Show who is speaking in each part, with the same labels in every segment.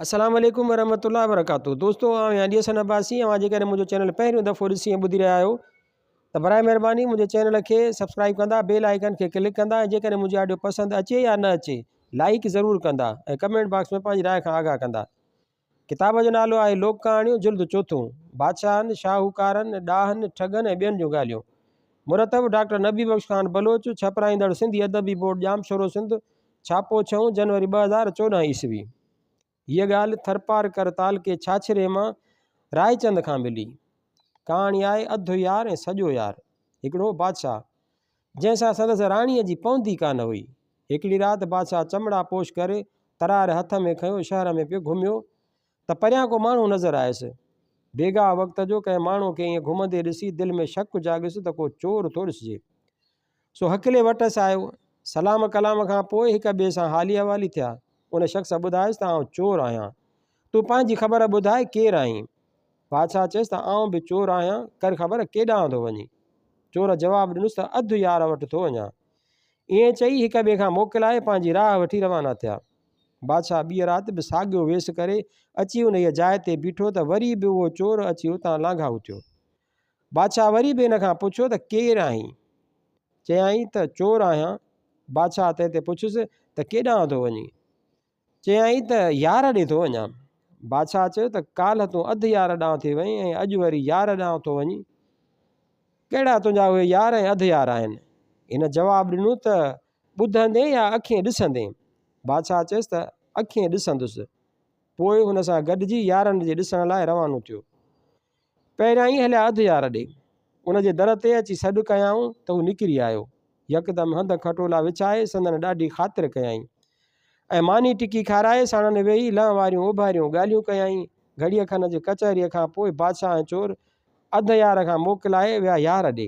Speaker 1: السلام عليڪم ورحمة الله وبرڪاته دوستو آئون آهيان علي حسن عباسي اوهان جيڪڏهن منهنجو چينل پهريون دفعو ڏسي ۽ ٻڌي رهيا آهيو ته برائي مهرباني منهنجي چينل کي سبسڪرائب ڪندا بيل آئيڪن کي ڪلڪ ڪندا ۽ جيڪڏهن منهنجي آڊيو پسند اچي يا نه اچي لائيڪ ضرور ڪندا ۽ ڪمينٽ باڪس ۾ پنهنجي راء کان آگاهه ڪندا ڪتاب جو نالو آهي لوڪ ڪهاڻيون جلد چوٿون، بادشاهن، شاهوڪارن، ڏاهن، ٺڳن ۽ ٻين جون ڳالهيون. مرتب، ڊاڪٽر نبي بخش خان بلوچ، ڇپرائيندڙ، سنڌي ادبي بورڊ ڄامشورو سنڌ، ڇاپو ڇهون جنوري 2014 عيسوي. هيء ڳالهه ٿرپارڪر تعلقي ڇاڇري مان رائچند کان ملي. ڪهاڻي آهي اڌ يار ۽ سڄو يار. هڪڙو بادشاهه، جنهن سان سندس راڻيء جي پوندي ڪانه هئي. هڪڙي رات بادشاهه چمڙا پوش ڪري، ترار هٿ ۾ کنيو شهر ۾ پيو گهميو ته پريان ڪو ماڻهو نظر آيس. بيگاهه وقت جو ڪنهن ماڻهوء کي ائين گهمندي ڏسي دل ۾ شڪ جاڳيس ته ڪو چور ٿو ڏسجي. سو هڪلي وٽس آيو. سلام ڪلام کان پوء هڪ ٻئي سان حالي احوالي ٿيا. ان شخص ٻڌايس ته آئون چور آهيان. تون پنهنجي خبر ٻڌاء ڪير آهين؟ بادشاهه چيس ته آئون به چور آهيان، ڪر خبر ڪيڏانهن ٿو وڃين؟ چور جواب ڏنس ته اڌ يار وٽ ٿو وڃان. ائين چئي هڪ ٻئي کان موڪلائي پنهنجي راهه وٺي روانا ٿيا. بادشاهه ٻيء رات به ساڳيو ويس ڪري اچي انهيء جاء تي بيٺو ته وري به اهو چور اچي اتان لانگهائو ٿيو. بادشاهه وري به هن کان پڇيو ته ڪير آهين؟ چيائين ته چور آهيان. بادشاهه تنهن تي پڇيس ته ڪيڏانهن ٿو وڃين؟ چيائين ته يار ڏي ٿو وڃان. بادشاهه چيو ته ڪالهه تون اڌ يار ڏانهن ٿي وئين ۽ اڄ وري يار ڏانهن ٿو وڃين. ڪهڙا تنهنجا اهي يار ۽ اڌ يار آهن؟ هن جواب ڏنو ته ٻڌندين يا اکين ڏسندين؟ بادشاهه چيس ته اکين ڏسندس. پوء هن سان گڏجي يارن جي ڏسڻ لاء روانو ٿيو. پهريائين هليا اڌ يار ڏي. ان جي در تي اچي سڏ ڪيائون ته هو نڪري آيو. يڪدم هنڌ کٽولا وڇائي سندن ڏاڍي خاطر ڪيائين ۽ ماني ٽڪي کارائي ساڻن ويهي لنهه واريون اوڀاريون ڳالهيون ڪيائين. گهڙيء کن جي ڪچهريء کان پوء بادشاهه ۽ چور اڌ يار کان موڪلائي ويا يار ڏي.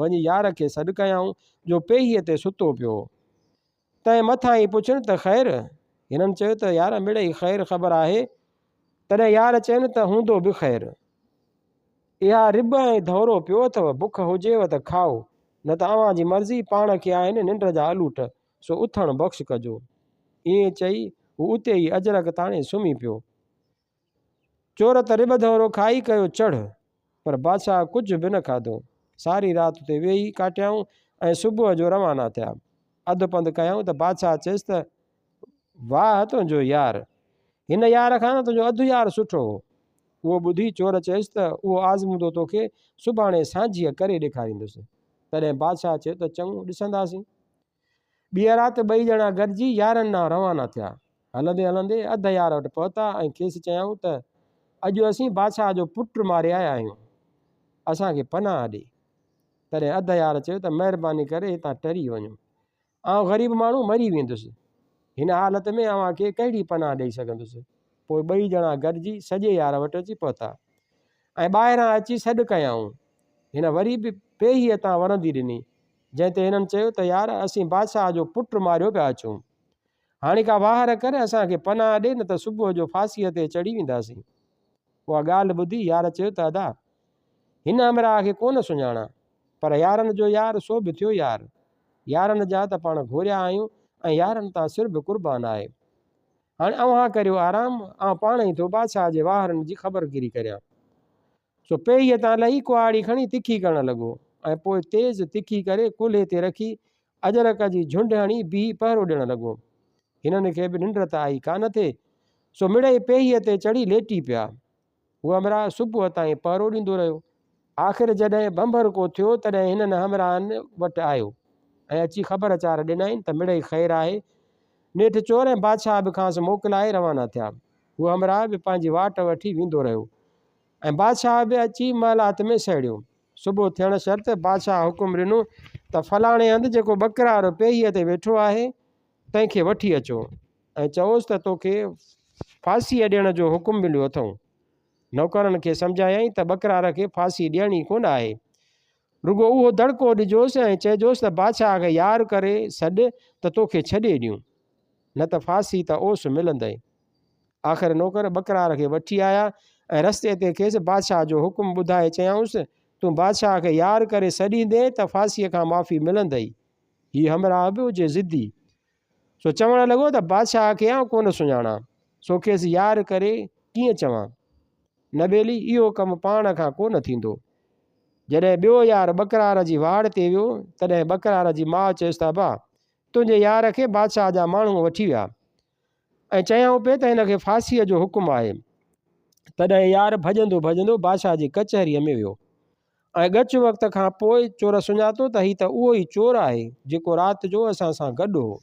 Speaker 1: وڃي يار کي سڏ ڪيائون جو پيهيء تي ستو پيو هو. تنهن مٿان ئي پڇين ته خير؟ هنن چيو ته يار مڙئي خير خبر آهي. تڏهن يار چين ته هوندو به خير. اها رٻ ۽ ڌؤنرو پيو اٿئو، بک هجيو ته کائو، نه ته اوهان جي مرضي، پاڻ کي آهن ننڊ جا الوٽ، سو اٿڻ بخش ڪجو. ائين چئي هو اتي ئي اجرڪ تاڻي سمهي پيو. چور ته رٻ ڌؤنرو کائي ڪيو چڙهه، پر بادشاهه ڪجهه به نه کاڌو. ساري رات اتي ويهي ڪاٽيائون ۽ صبح جو روانا ٿيا. اڌ پنڌ ڪيائون ته بادشاهه چيس ته، واهه تنهنجو يار! هن يار کان ته تنهنجو اڌ يار سٺو هو. اهو ٻڌي چور چيس ته، اهو آزمودو توکي سڀاڻي سانجهيء ڪري ڏيکاريندس. تڏهن بادشاهه چيو ته، چڱو، ڏسنداسين. ٻيء رات ٻئي ڄڻا گڏجي يارن ڏانهن روانا ٿيا. هلندي هلندي اڌ يار وٽ پهتا ۽ کيس چيائون ته، اڄ اسين بادشاهه جو پٽ ماري آيا آهيون. اسان کي پناهه ڏي. تڏهن اڌ يار چيو ته، مهرباني ڪري هتان ٽري وڃو. آئون غريب ماڻهو مري ويندس. هن حالت ۾ اوهان کي ڪهڙي پناهه ڏئي سگهندس. پوء ٻئي ڄڻا گڏجي سڄي يار وٽ اچي پهتا ۽ ٻاهران اچي سڏ ڪيائون. هن وري به پيهيء تان ورندي ڏني، جنهن تي هنن چيو ته يار اسين بادشاهه جو پٽ ماريو پيا اچون. هاڻي ڪا واهر ڪر اسان کي پناهه ڏي نه ته صبح جو ڦاسيء تي چڙهي وينداسين. اها ڳالهه ٻڌي يار چيو ته ادا! هن همراهه کي ڪونه سڃاڻان، پر يارن جو يار سو به ٿيو يار. يارن جا ته پاڻ گهوريا آهيون ۽ يارن تان سر به قربان آهي. هاڻي اوهان ڪريو آرام، آئون پاڻ ئي ٿو بادشاهه جي واهرن جي خبرگيري ڪريان. سو پيهيء تان لهي ڪهاڙي کڻي تکي ڪرڻ لڳو ۽ پوء تيز تکي ڪري ڪلهي تي رکي اجرڪ جي جهنڊ هڻي بيهي پهرو ڏيڻ لڳو. هنن کي به ننڊ ته آئي ڪانه ٿي، سو مڙئي پيهيء تي چڙهي ليٽي پيا. هو همراهه صبح تائين پهرو ڏيندو رهيو. آخر جڏهن ڀنڀرڪو ٿيو، تڏهن هنن همراهن وٽ آيو ۽ اچي خبر چار ڏنائين ته مڙئي خير آهي. نيٺ چور ۽ بادشاهه به کانئس موڪلائي روانا ٿيا. هو همراهه به پنهنجي واٽ وٺي ويندو رهيو. ۽ بادشاهه به اچي محلات ۾ سهڙيو. صبح ٿيڻ شرط بادشاهه حڪم ڏنو ته فلاڻي هنڌ جيڪو ٻڪرار پيهيء تي ويٺو آهي، تنهن کي وٺي اچو ۽ چئوس ته توکي ڦاسيء ڏيڻ جو حڪم مليو اٿئون. نوڪرن کي سمجهايائين ته ٻڪرار کي ڦاسي ڏيڻي ڪونه آهي. رڳو اهو دڙڪو ڏجوس ۽ چئجوس ته بادشاهه کي يار ڪري سڏ ته توکي ڇڏي ڏيون، نه ته ڦاسي ته اوس ملندئي. آخر نوڪر ٻڪرار کي وٺي آيا ۽ رستي تي کيس بادشاهه جو حڪم ٻڌائي چيائونس، تون بادشاهه کي يار ڪري سڏيندين ته ڦاسيء کان معافي ملندئي. هي همراهه به هجي ضدي، سو چوڻ لڳو ته بادشاهه کي آئون ڪونه سڃاڻان. سو کيس يار ڪري ڪيئن چوان؟ نه ٻيلي، اهو ڪم پاڻ کان ڪو نه ٿيندو. جڏهن ٻيو يار ٻڪرار جي واڙ تي ويو، تڏهن ٻڪرار جي ماء چيس ته ابا، تنهنجي يار کي بادشاهه جا ماڻهو وٺي ويا ۽ چيائون پئي ته هن کي ڦاسيء جو حڪم آهي. تڏهن يار ڀڄندو ڀڄندو بادشاهه جي ڪچهريء ۾ ويو ۽ ڳچ وقت کان پوء چور سڃاتو ته هي ته اهو ئي چور آهي، جيڪو رات جو اسان سان گڏ هو.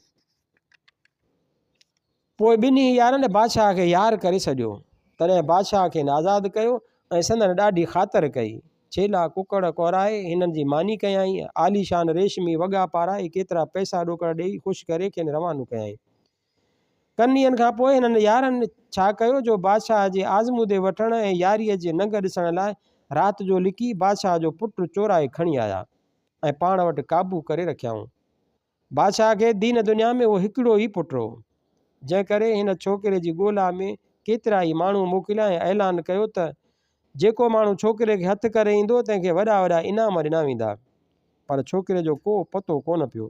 Speaker 1: پوء ٻنهي يارن بادشاهه کي يار ڪري سڏيو. تڏهن بادشاهه کين آزاد ڪيو ۽ سندن ڏاڍي خاطر ڪئي. ڇيلا، ڪڪڙ ڪورائي هنن جي ماني ڪيائين. عاليشان ريشمي وڳا پارائي ڪيترا پئسا ڏوڪڙ ڏيئي خوش ڪري کين روانو ڪيائين. ڪن ڏينهن کان پوء هنن يارن ڇا ڪيو جو بادشاهه جي آزمودي وٺڻ ۽ ياريء جي ننگ ڏسڻ لاء رات جو لڪي بادشاهه جو پٽ چورائي کڻي آيا ۽ پاڻ وٽ قابو ڪري رکيائون. بادشاهه کي دين دنيا ۾ اهو هڪڙو ئي پٽ هو، جنهن ڪري هن ڇوڪري جي ڳولا ۾ ڪيترائي ماڻهو موڪليا ۽ اعلان ڪيو ته جيڪو ماڻهو ڇوڪري کي هٿ ڪري ايندو، تنهن کي وڏا وڏا انعام ڏنا ويندا. پر ڇوڪري جو ڪو پتو ڪونه پيو.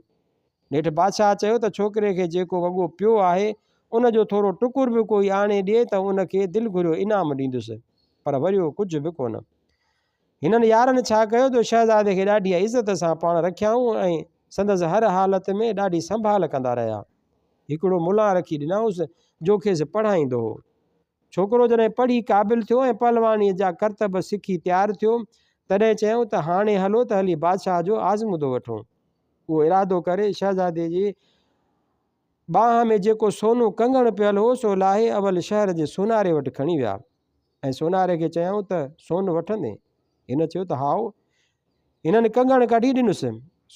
Speaker 1: نيٺ بادشاهه چيو ته ڇوڪري کي جيڪو وڳو پيو آهي، ان جو ٿورو ٽڪر به ڪوئي آڻي ڏئي ته ان کي دل گهريو انعام ڏيندس. پر وريو ڪجهه به ڪونه. هنن يارن ڇا ڪيو جو شهزادي کي ڏاڍيء عزت سان پاڻ رکيائون ۽ سندس هر حالت ۾ ڏاڍي سنڀال ڪندا رهيا. هڪڙو ملان رکي ڏنائونس، جو کيس پڙهائيندو هو. ڇوڪرو جڏهن پڙهي قابل ٿيو ۽ پهلوانيء جا ڪرتب سکي تيار ٿيو، تڏهن چيائون ته هاڻي هلو ته هلي بادشاهه جو آزمودو وٺون. اهو ارادو ڪري شهزادي جي ٻانهن ۾ جيڪو سونو ڪنگڻ پيل هو، سو لاهي اول شهر جي سوناري وٽ کڻي ويا. ۽ سوناري کي چيائون ته سون وٺندين؟ هن چيو ته هائو. هنن ڪنگڻ ڪڍي ڏنس.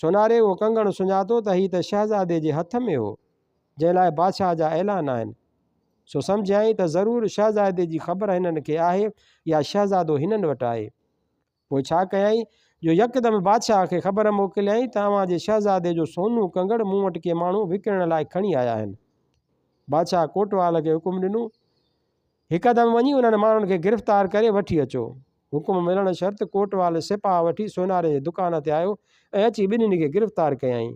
Speaker 1: سوناري اهو ڪنگڻ سڃاتو ته هي ته شهزادي جي هٿ ۾ هو، جنهن لاء بادشاهه جا اعلان آهن. سو سمجهيائين ته ضرور شهزادي جي خبر هنن کي آهي يا شهزادو هنن وٽ آهي. پوء ڇا ڪيائين جو يڪدم بادشاهه کي خبر موڪليائين ته اوهان جي شهزادي جو سونو ڪنگڻ مون وٽ ڪي ماڻهو وڪڻڻ لاء کڻي آيا آهن. بادشاهه ڪوٽوال کي حڪم ڏنو، هڪدم وڃي انهن ماڻهن کي گرفتار ڪري وٺي اچو. حڪم ملڻ شرط ڪوٽوال سپاهه وٺي سوناري جي دڪان تي آيو ۽ اچي ٻنهين کي گرفتار ڪيائين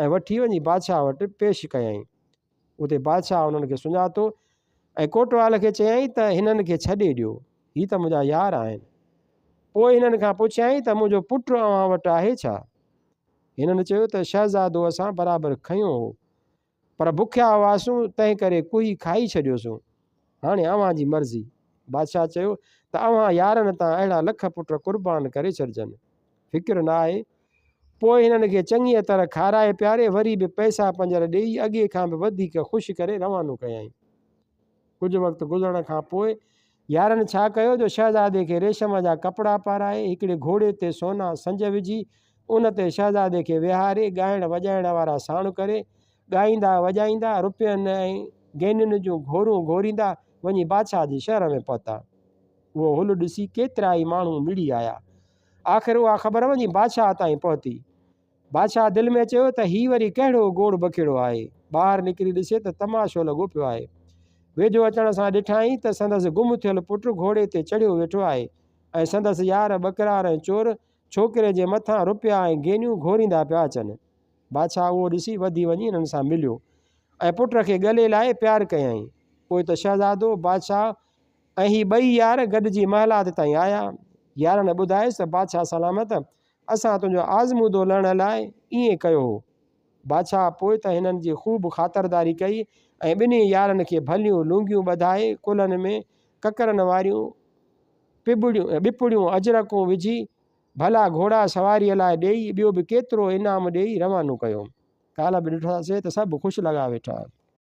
Speaker 1: ۽ وٺي وڃي بادشاهه وٽ پيش ڪيائين. اتي بادشاهه انهن کي سڃاتو ۽ ڪوٽوال کي چيائين ته هنن کي ڇڏي ڏيو، هي ته منهنجا يار آهن. پوء هنن کان پڇيائين ته منهنجو پٽ اوهان وٽ آهي ڇا؟ هنن چيو ته شهزادو اسان برابر کنيو هو، پر بکيا هئاسون، تنهن ڪري ڪوهي کائي ڇڏيوسون. هاڻي اوهان جي مرضي. بادشاهه چيو ته اوهان يارن تان اهڙا لک پٽ قربان ڪري ڇڏجن. فڪر نه آهي. پوء هنن کي چڱيء طرح کارائي پياري وري به پئسا پنجر ڏيئي اڳي کان به وڌيڪ خوش ڪري روانو ڪيائين. ڪجهه وقت گذرڻ کان پوء يارن ڇا ڪيو جو شهزادي کي ريشم جا ڪپڙا پارائي هڪڙي گهوڙي تي سونا سنج وجهي ان تي شهزادي کي ويهاري ڳائڻ وڄائڻ وارا ساڻ ڪري ڳائيندا وڄائيندا رپين ۽ گينين جون گهورون گهوريندا وڃي بادشاهه جي شهر ۾ پهتا. اهو هل ڏسي ڪيترائي ماڻهو مڙي آيا. آخر اها خبر وڃي بادشاهه تائين پهتي. بادشاهه دل ۾ چيو ته هي وري ڪهڙو گوڙ بکيڙو آهي. ٻاهر نڪري ڏسي ته تماشو لڳو پيو آهي. ويجهو اچڻ سان ڏٺائين ته سندس گم ٿيل پٽ گهوڙي تي چڙهيو ويٺو آهي ۽ سندس يار ٻڪرار ۽ چور ڇوڪري جي مٿان رپيا ۽ گينيون گهوريندا پيا اچن. بادشاهه اهو ڏسي وڌي وڃي انهن سان مليو ۽ پٽ کي ڳلي لائي پيار ڪيائين. پوء ته شهزادو، بادشاهه ۽ هي ٻئي يار گڏجي محلات تائين آيا. يارن ٻڌايس ته بادشاهه سلامت، اسان تنهنجو آزمودو لهڻ لاء ائين ڪيو هو. بادشاهه پوء ته هنن جي خوب خاطرداري ڪئي ۽ ٻنهي يارن کي ڀليون لونگيون ٻڌائي ڪلهن ۾ ڪڪرن واريون ٻپڙيون اجرڪون وجهي ڀلا گهوڙا سواريء لاء ڏيئي ٻيو به ڪيترو انعام ڏيئي روانو ڪيو. ڪالهه به ڏٺوسين ته سڀ خوش لڳا ويٺا.